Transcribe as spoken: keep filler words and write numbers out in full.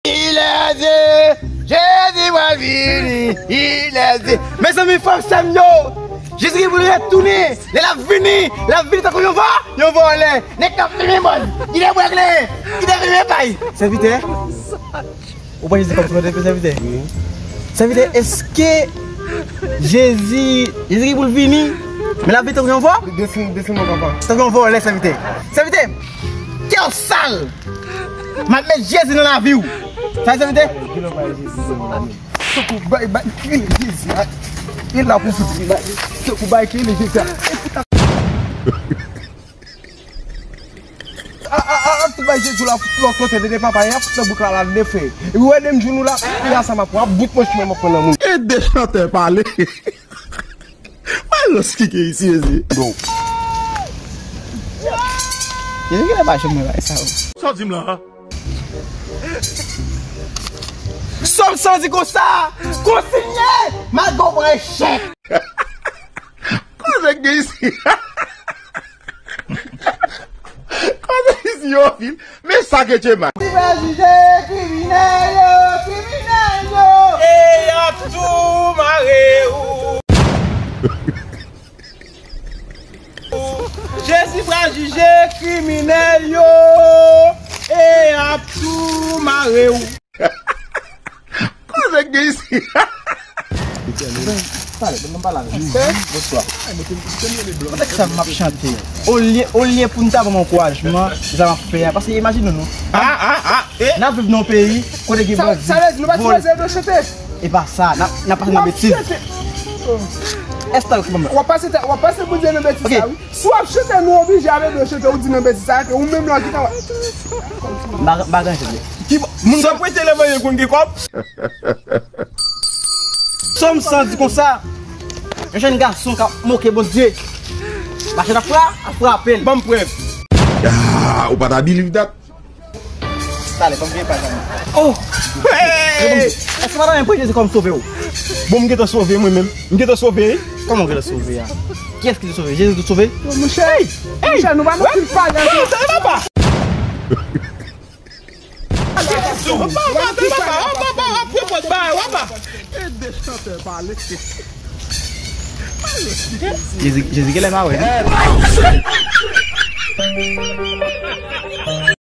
Il est Dieu, Jezi pral vini, il est Dieu. Mezanmi, frè m, sè m yo, Jezi gen pou l retounen. Lè l ap vini, l ap vini tankou yon vò, yon vòlè. Nèg k ap filme bòz, ki te bwè kle, ki te filme pay. Sèvitè, ou pran Jezi kòm sovè, sèvitè? Wi. Sèvitè, èske Jezi, Jezi gen pou l vini, men l ap vini tankou yon vò? Desann, desann non, papa. Tankou yon vòlè, sèvitè. Sèvitè, kè w sal. M ap met Jezi nan lavi w. Sa se vre? Tankou bay, bay, ki rele Jezi a. E la pou fout bay. Tankou bay, ki rele Jezi a. A, a, a, a, tout bay Jezi la, fout lòt kote, de papa, y ap fout nan bouk la, la, de fè. E ou wè, de m jou nou la, e la sa m ap, w ap bout mwen, m ap pran nan moun. E de chantè pale. Mwen lòs ki gen isi, mezye. Bon. Jezi, ki lè pa janm wè bagay sa yo. Sa w di m la, a? Sòm san di konsa, kontinye, malgre w pran echèk. Koze k gen isi? Koze isi yo anpil. Men sa ke Dye bay. Jezi pral jije kriminèl yo, kriminèl yo. E y ap tou mare w. Jezi pral jije kriminèl yo. E y ap tou mare w. Koze k gen isi? Pale, ban m pale avè w. Bonswa. Kote sa m ap chante? Olye, olye pou n ta ban m ankourajman, sa m ap fè a. Paske imajine nou. A, a, a, e? N ap viv nan yon peyi kote gen bandi, sa vle di nou pa sipoze ede w chante? E pa sa, n ap, n ap pase nan betiz. Èske w ap pase, w ap pase Bondye nan betiz sa, wi. Si w ap chante, nou oblije ap ede w chante, ou di nan betiz sa, ke ou menm la ki ta. M pa, m pa gen chante. Ki moun k ap prete levanjil konn gen kòb? Sòm san di konsa, yon jèn gason k ap moke Bondye. Mache l ap fra-, ap frape l. Ban m prèv. Ah, ou pa ta believe that? Talè, ban m vye paj la. Oh! Hey! Èske w pa ta renmen pran Jezi kòm sovè w? Bon, m gentan sove mwen menm. M gentan sove. Kòman w gentan sove a? Kiyès ki te sove? Jezi te sove? Monchè, monchè, nou pa nan pil pale ankò. Sa va pa? Jezi, Jezi genlè pa wè.